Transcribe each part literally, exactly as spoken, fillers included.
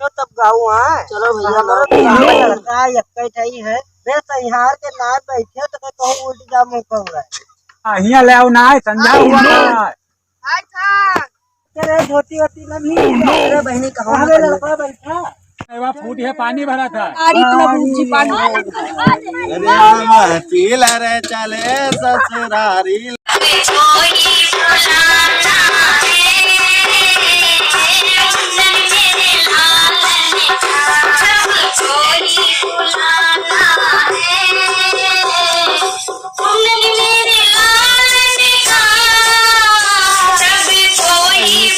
तो तब गाँव आए। चलो भैया, हमरो तो गाँव में लड़का है, एक्कै ठई है। बे, तैहार के ना बैठे तो कहूँ उल्टी जा मुँह कहूँ रहे। हाँ, हियाँ ले आओ ना, संझा हुआ ना। अच्छा। तेरे धोती वोती ना भी। अरे बहनी, कहाँ अरे लड़का बैठा? अरे वाह, फूट है, पानी भरा था। अरे इतना ऊंची पानी। अरे वाह, पीला रे चले ससुरारी।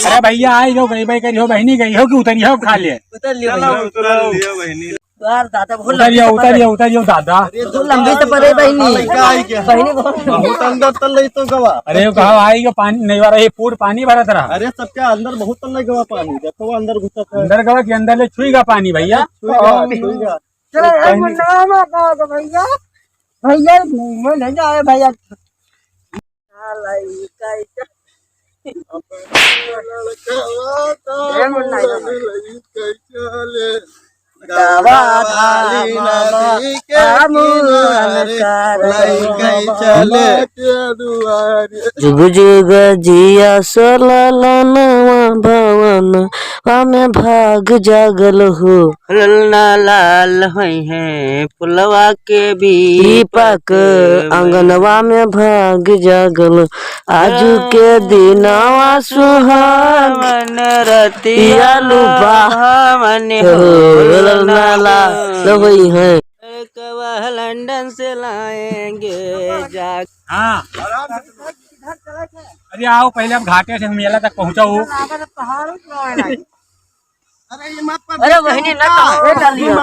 अरे भैया, आई जो गई भाई करी हो, बहनी गई हो कि उतरी हो खा ले। उतर लियो चलो, भैया। उतरो। उतर लियो बहनी। यार दादा, बहुत उतरियो, लंबी उतरियो, उतरियो दादा। अरे तो लंबी तो पड़े बहनी। लड़का आई क्या? बहनी बहुत बहुत अंदर तल रही तो गवा। अरे वो कहा आई के पानी नहीं आ रहा, ये पूर पानी भरत रहा। अरे सबके अंदर बहुत तल गवा पानी, देखो वो अंदर घुसत है। अंदर गवा कि अंदर ले छुईगा पानी भैया। छुईगा, छुईगा। चलो, ए मुन्ना, मामा, का होगा भैया? भैया, घूमे नहीं जाए भैया। ए मुन्ना, ए मुन्ना। जुग जुग जिया सो ललनवा भवनवा में भाग जागल हो। ललना लाल होइहैं फुलवा के भी दीपक अंगनवा में भाग जागल। आजू के दिनवा सुहाग सुहावन रतिया लुभावन हो। ललना लाल होइहैं। कवा लंदन से लाएंगे जा। हाँ। अरे आओ, पहले हम घाटे से मेला तक पहुँचाओ। अरे बहनी, ना कहो, ए डालिया।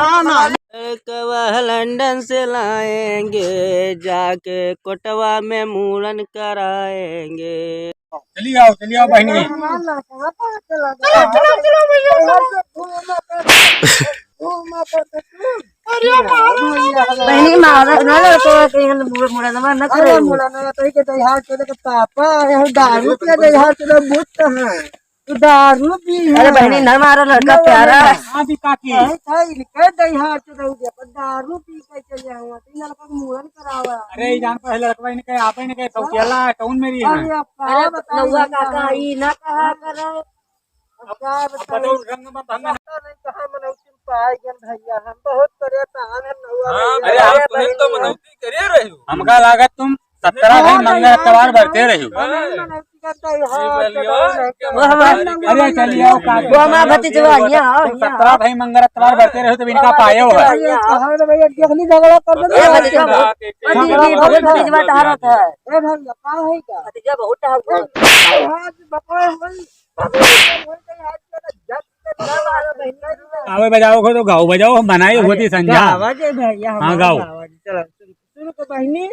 कवा लंदन से लाएंगे, जाके कोटवा में मूड़न कराएंगे। चली आओ, चली आओ बहनी। चलो, चलो, चलो भैया, चलो। बहनी, मारत ना लड़का के, मुड़-, मुड़नवा ना अरे करे। मुड़नवा तो ही के दहियार चले के पापा, यहाँ दारू पिया दहियार चले, बूत है। तू दारू पी अरे है। बहनी, न मारो, लड़का नौवा प्यारा है। महीना। हाँ जी, काकी। कहे था, इनके दहियार चले, पर दारू पी के चले हुआ, तो इन लड़का के मुड़न करावा। अरे, ई जान पर है लड़कवा, इनके आपे इनके सौतेला है, कौन मेरी है? अरे, अब का अरे, बताई नौवा भैया काका, हम? ई ना कहा करो। अब का अब बताई? बताओ, रंग में भंगा। पता नहीं कहाँ मनौती में पाए गए भैया, हम बहुत परेशान हैं नौवा हाँ, भैया। अरे, आप अरे, तुम तो भैया। मनौती करे रहे हो। हमका लागत तुम सत्रह दिन मंगल अतवार बरते रहियो। हाँ। अरे चलिए आओ, काकी। वो हमारा भतीजवा, यहाँ आओ, तुम यहाँ सत्रह आओ। भाई मंगल अतवार बरते रहियो, तब इनका पायो है। अरे कहाँ रे भैया, देखली झगड़ा कर दे। ए भतीजवा बहुत, भतीजवा टहरत है। ए भैया, का है का? भतीजवा बहुत टहरत है। आज बकरा होई, आज के जब आवे बजाओ को तो गाओ बजाओ, हम बनाए होती संझा। गावा जे भैया, हाँ, हमारा गाओ। गावा जे, चलो, शुरू, शुरू को बहिनी।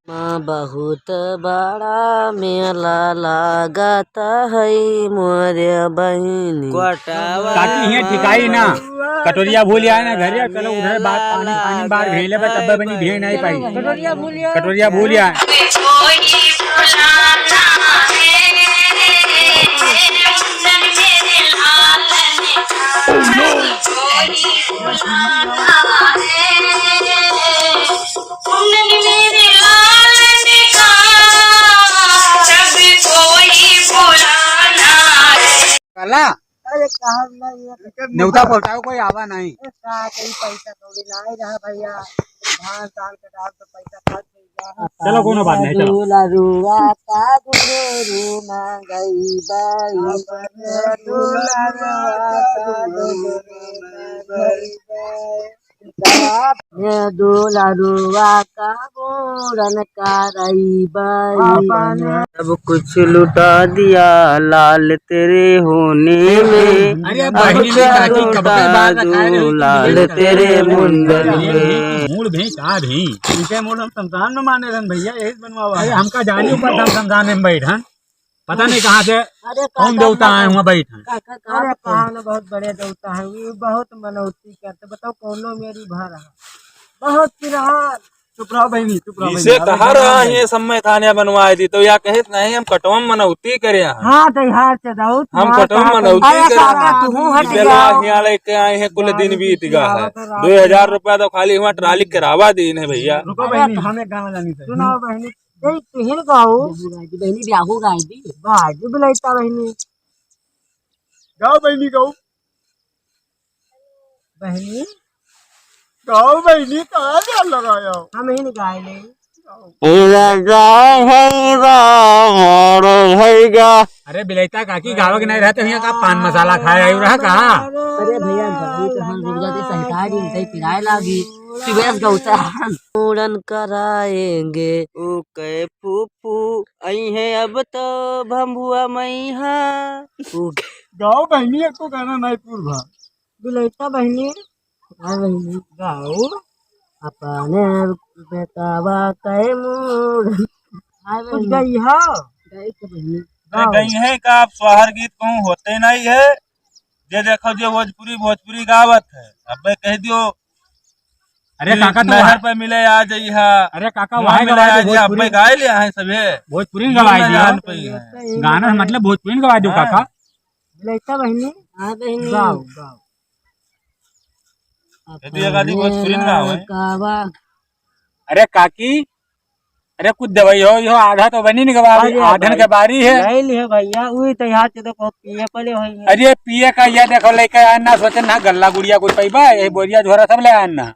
माँ बहुत बड़ा मेला लागत है मोरे बहिनी। काकी हियाँ ठिकाई ना, कटोरिया भूल आए ना घरे, चलो उधर बात पानी, पानी बार भेले बा, तब बनी भेड़ नहीं पाई। कटोरिया भूल आए। कटोरिया भूल आए। काला? अरे, कहाँ नहीं है? नेवता पहुँचाओ, कोई आवा नहीं। ए, का कहीं पैसा कौड़ी नहीं रहा भैया, धान तान कटाव तो पैसा खर्च हो गया है। चलो, कोनो बात नहीं, चलो। दुलरुआ का गुरु मांगई बाई। दुलरुआ का गुरु मांगई बाई। ये दुलरुआ का गोरन का रही बाई। सब कुछ लुटा दिया लाल तेरे होने में। अरे अब बहिनी कुछ काकी कब के लुटा बात रखा है, दूं लाल तेरे मुंडन में। मूड़ भी का भी। इनके मूड़ हम शमशान में माने रहन भैया, यही बनवावा। अरे हमका जानी ऊपर हम शमशान में बैठन। पता नहीं कहाँ से अरे कौन काका, देवता आए हुआ बैठे। काका, काका, अरे कहाँ न बहुत बड़े देवता हैं, वो बहुत मनौती करते। बताओ कौनो मेरी भर है, बहुत फिलहाल। चुप रहो बहिनी, चुप रहो इसे बहिनी। कहा रहा है, समय थाने बनवाए दी, तो या कहित नहीं, हम कटवा मनौती करे हैं। हाँ, तो यार, चदाऊ, हम तुम्हारा कटवा का मनौती अरे करे काका, हैं। तू हट ई बेलवा जाओ। हियाँ लेके आए हैं, कुल दिन बीत गया है। दो हजार रुपया तो खाली हुआ ट्राली करावा दी इन्हें भैया। रुको अरे बहिनी, हमें गाना जानी चाहिए। सुनाओ बहिनी, ए, तुहिन गाओ। बहिनी, ब्याहू गाय दी। गाय दी बिलाइता बहिनी। गाओ बहिनी, गाओ। बहिनी। गाओ बहिनी, कहाँ ध्यान लगाया हो? हम ही गाय ले। पूरा गाँव भैया, मोर भैया। अरे बिलाइता काकी, गावे के नहीं रहते, हियाँ का पान मसाला खाए आयु रहा का? अरे भैया, गाड़ी तो हम रुक जाते, संतारी उनसे पिराए लागी। सुबह से गौता। मूड़न कराएंगे, ओके फूफू, आई है अब तो भंभुआ मैहा। ओके। गाओ बहिनी, एको गाना नहीं पूर्वा। बिलाइता बहिनी। हाँ बहिनी। गाओ। अपने बेटावा तय मूड़। हाँ कुछ बहिनी। गई हो? गई तो बहिनी। अरे गाओ। गई है का? आप सोहर गीत कहूँ होते नहीं है। जे देखो, जे भोजपुरी, भोजपुरी गावत है। अबे कह दियो अरे कि काका, तो नहर वहाँ पे मिले आ जइहा। अरे काका, हुआँ वहाँ मिले गवाई आ दे जइहा। भोजपुरी। अबे गाय ले आए सभे। भोजपुरी में गवाई ना दियो। जान पाई है। गाना मतलब भोजपुरी में गवाई दो हाँ। काका। बिलाइता बहिनी। हाँ बहिनी। गाओ, गाओ। ये तो एक आधी भोजपुरी में गाओ है। कावा। अरे काकी, अरे कुछ दवाई हो, यो आधा तो बनी नहीं गवा, अरे आधन भाई, के बारी है। नहीं लिहे भैया, उही तो यहाँ से देखो पिए पड़े होई है। अरे पिए का ये देखो, लेके आए ना, सोचे ना गल्ला गुड़िया कुछ पैबा, ये बोरिया झोरा सब ले आए ना।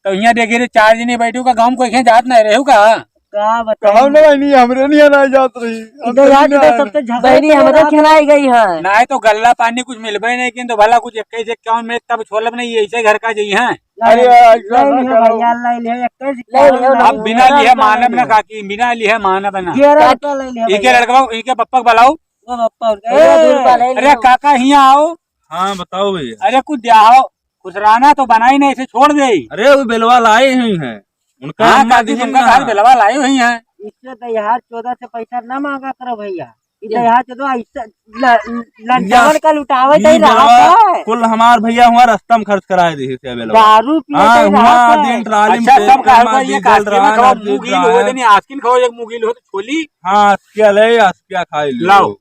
तो यहाँ देखिए रे, चार जने बैठू का, गाँव में कोई कहीं जात नहीं रहू का? का बताऊं? कहो ना भाई, नहीं, हमरे नहीं ना जात रही। हम इधर तो यहाँ नहीं तो आए। सबसे झगड़ा बहनी तो हमरे रहा। खिलाई गई है। ना तो गल्ला पानी कुछ मिलबे नहीं, किंतु भला कुछ इक्कीस इक्यावन में तब छोलब नहीं, ऐसे घर का जई हैं। अरे, ऐसा नहीं, ना नहीं, करो। भैया, लाई ले, एक तो लाई ले, अब बिना लिए मानब ना काकी, बिना लिए मानब ना। ग्यारह रुपया लाई ले, इनके भैया। लड़का, इनके पप्पा को बुलाओ। वो पप्पा उनके, ए, ए, दूर का लाई ले। अरे काका, हियाँ आओ। हाँ, बताओ भैया। अरे कुछ द्याहो, खुसराना तो बनाई नहीं, इसे छोड़ दे। अरे वो बेलवा लाए हुई हैं, उनका हाँ, अम्मा काकी, दी उनका ना। घर बेलवा लाए हुई हैं। इससे तो यार चौदह से पैसा ना मांगा करो भैया। ई तो यहाँ से तो ऐसा ल-, लंचावन का लुटावे ई तो ही रहा बेलवा है। कुल हमार भैया हुआ रास्ता में खर्च कराए दी से बेलवा। दारू पिए हाँ, तो ही रहा हुआ है। दिन ट्राली में अच्छा, पेट सब का मार खाओ, ये डीजल कास्ती में रहा, खाओ, एनर्जी मुगील हो, रहा। देनी आस्किन खाओ, एक मुगील हो तो छोली। हाँ, आस्किया ले, आस्किया खाए लो। लाओ।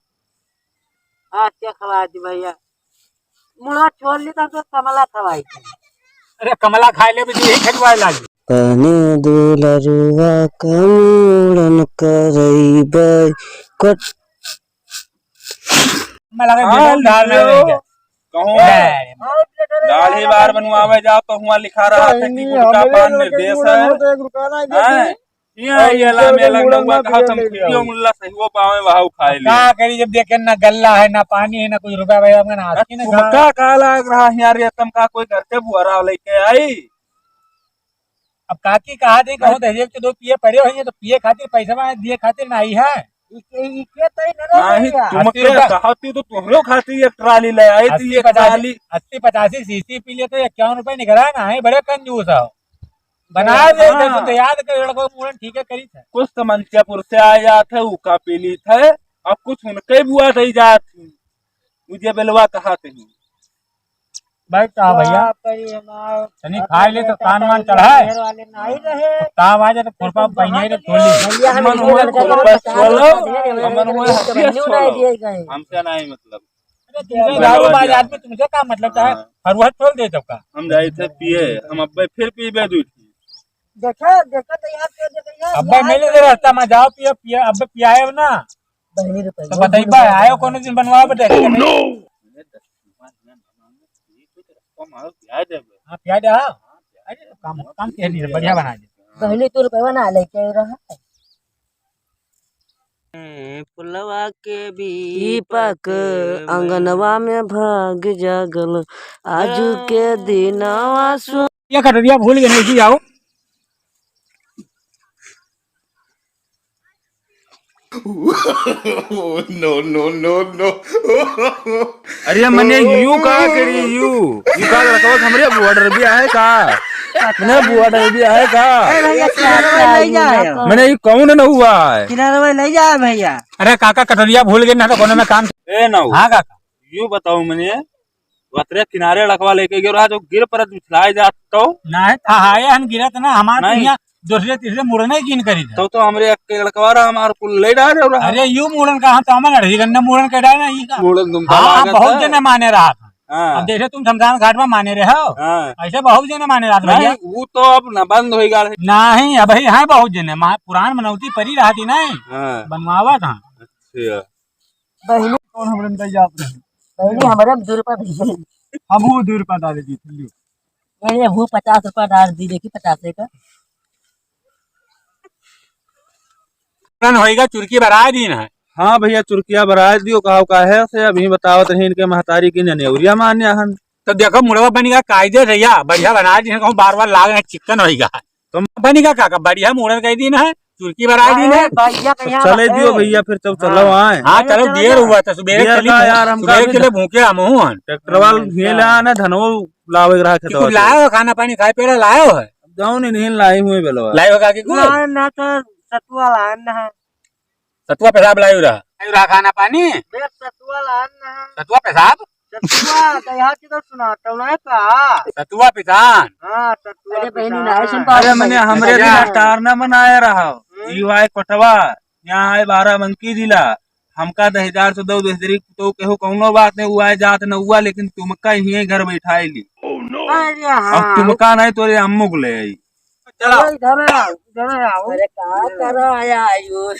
आस्किया खवा दी भैया। मुड़ा छोड़ ली तब तो कमला खवाई थी। अरे कमला खाए ले भी यही खजवाए लागी। कने दुलरुआ कमूड़न करैबै कट। मैं लगा हाँ, गिरफ्तार लिखियो। नहीं है। कहूँ ले। दाढ़ी बार बनवावे जाओ तो हुआ लिखा रहा था कि गुटखा पान निर्देश है। हैं? ये, ये ला मेला नौवा कहा तुम वीडियो मुल्ला सही वो पावे वहाउ खाए ले। का करी जब देखे ना गल्ला है, ना पानी है, ना कुछ रुपया भाई, हमका ना आस्किन है। तुमका का लाग रहा है यार, ये तुमका कोई घर के बुआरा लेके आई? अब काकी कहा दे, कहूँ दहेज के दो पिए पड़े हुए हैं, तो पिए खातिर पैसा में दिए खातिर ना आई है। इके, इके तो ही ना नहीं, रहा। तुमके अस्सी रुपया। कहा थी तो तुमरो खातिर एक ट्राली ले आई थी, अस्सी एक पचासी, ट्राली। अस्सी पचासी सीसी पी ले तो इक्यावन रुपए निकला ना है, बड़े कंजूस हो। बना दे, हाँ। तो याद कर, लड़का मूड़न ठीक है करी था। कुछ तो मंचपुर से आ जात है, उका पी ली था, अब कुछ उनके बुआ दे जात है। मुझे बेलवा कहा थे। भाई का भैया? बाप रे हमार। तनी खाए ले तो कान वान चढ़ाए। शहर वाले नहीं रहे। तो ताव आ जाए तो खुरपा पहिने रे छोड़ ली। भैया हम मन इनको हुए लड़का खुरपा का छोड़ो, बता रहे हैं, हमन हुए हंसिया नहीं छोड़ो। दिए गए। हमसे नहीं मतलब। अरे तुमसे दारू बाज आदमी, तुमसे का मतलब है? हाँ। फरुआ छोड़ दे सबका। हम जाए थे पिए, हम अब्बे फिर पीबे दूध। देखा, देखा तो यार, क्या देखा यार, अब्बे यार मिले तो दे रास्ता में जाओ पिए, पिए, अब्बे पियाए हो ना। बहनी रुपये। तो बताइबा, आयो कोनो दिन बनवाओ बेटा। Oh no! हाँ, पिया दे, हाँ। अरे, काम, काम के लिए बढ़िया बना दे। बहनी तो रुपया ना लेके रहा। फुलवा के भी पीपक अंगनवा में भाग जागल, आजू के दिनवा सु- ये कटोरिया भूल गए, नहीं जी, आओ। No, no, no, no। अरे मने यू का करी यू? यू का लड़कवा के हमरे बुआ डर भी आहे का? मने बुआ डर भी आहे का? ए भैया, किनारे ले जाए। मने यू कौन न हुआ है? किनारे ले जाए भैया। अरे काका कटोरिया भूल गए ना तो कोनो में काम। ए ना हो। हाँ काका। यू बताओ मने, वतरे किनारे लड़कवा लेके गयो रहा, जो गिर परत बिछलाए जात तो। नहीं, था, हाय, हम गिरत ना, हमार तो नहीं। यहाँ दूसरे तीसरे मुड़न ही कीन करी था। तो, तो हमरे एक के लड़कवा रहा, हमार कुल ले डाल रहा। अरे, यू मुड़न कहाँ तो हमार अढ़ी गन्ने मुड़न के डाल ना, ई का? मुड़न तुम हाँ, हाँ, लागत बहुत है। जने माने रहा था। हाँ। अब जैसे तुम शमशान घाट में माने रहे हो, हाँ। ऐसे बहुत जने माने रहा था नहीं, भैया। वो तो अब न बंद होई गा है। नहीं, अब ही हैं बहुत जने, मा-, पुरान मनौती परी रहा थी नहीं, हाँ। बनवावा था। अच्छा। बहिनी कौन हमरे में दई जात रहे? बहिनी हमरे में दू रुपया दे। हमहू दू रुपया डाले दी थी। अरे, वो पचास रुपया डाल दी, देखी पचासे का। होइगा, चुरकी बराय दीन है। हाँ भैया, चुरकिया बराय दियो, कहा काहे से अभी बतावत रही इनके महतारी की ननेवरिया मान्या हन। तो देखो, मुड़वा बनिगा कायदे से या, बढ़िया बना दी है, कहूँ बार बार लाग है, चिकन होइगा। तो बनिगा का, का बढ़िया मुड़न कह दीन है, चुरकी बराय दीन है। अरे भैया, तो कहिया चले बा-, दियो ए, भैया, फिर जब हाँ। चलो आए। हाँ, अरे चलो, चलो देर ना। हुआ था, सुबेरे देर चली का भूख-, यार, हम सुबेरे काफी चले भूखे हम हूँ। ट्रैक्टर वाल ये घी ले आए ना, धनवो लावे के रहा कि खेतवा तू से। लायो खाना पानी खाए पिए ला लायो है? जाओ नहीं, नहीं लाई हुए बेलवा। लायो का कि कुल? ना, ना तो सतुआ लान ना है। सतुआ पेशाब लायो रहा। लायो रहा खाना पानी? बे सतुआ लान ना है। सतुआ पेशाब? सतुआ, तो यहाँ की तो सुना, तो ना का? सतुआ पिसान। हाँ, सतुआ अरे बहनी, पिसान। ना सुन पाओ अरे मने भाई। हमरे अच्छा। दिन स्टार ना मनाया रहा। हम्म। यू आए कोटवा, यहाँ आए बाराबंकी जिला। हमका दहेजार से दो दहेजरी तो केहू कौनो बात नहीं, हुआ है जात न हुआ, लेकिन तुमका ही घर बैठाए ली। अरे अब हाँ। तुमका नहीं तोरे अम्मू को ले आई। चलो। अरे इधर आओ, इधर आओ। अरे का करो आया आयु?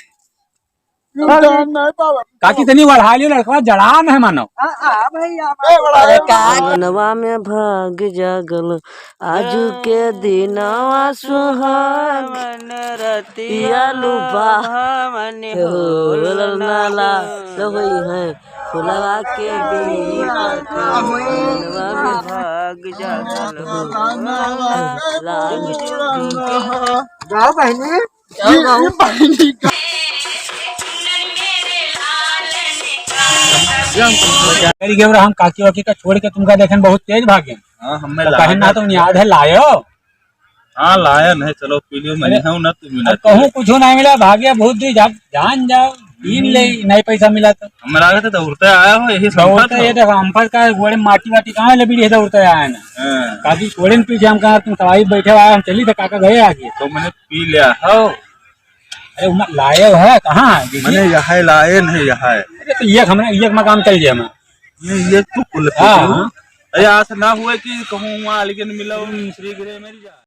काकी तनी बढ़ा लियो, लड़कवा जड़ान है मानो। आ, आ भैया, ए, बड़ा अरे है। का मनवा में भाग जागल आजू के दिनवा सुहाग। पिया लुभावन होल ना लाल होई है फुलवा के दीपक। मनवा में भाग जागल होल ना लाल। गाओ बहनी। ये, ये बहनी का। करी गए हम काकी वाकी का छोड़ के तुमका देखें बहुत तेज भागे। हाँ, हमें तो कहे ना तुम याद है लायो। हाँ, लाया नहीं, चलो पी लियो, मैं अरे, नहीं हूँ ना, तुम भी ना अब कहूँ पियो। कुछ नहीं मिला, भाग्य बहुत दी, जा, जान जाओ, पीन ले, हम्म। नहीं पैसा मिला तो। हम लागे थे दौड़ते आया हो, यही दौड़ते संपर्क ये हो। देखो, हम पर का गोड़े माटी वाटी कहाँ ले बीड़ी है, दौड़ते आया ना। हाँ। काकी छोड़े न पीछे, हम कहा तुम सवारी बैठे आए, हम चली थे काका गए आगे। तो मैंने पी लिया हो। अरे, उमा-, लाए है, कहाँ है? देखिए। मैंने यह है, लाए नहीं यह है। अरे, तो ये हमने, ये मकान चल गया हमारा। ये, ये तो कुल हाँ, पी लो। हाँ। अरे, आज ना हुआ कि कहूँ वहाँ अलगे न मिला, श्री गृह मेरी जा।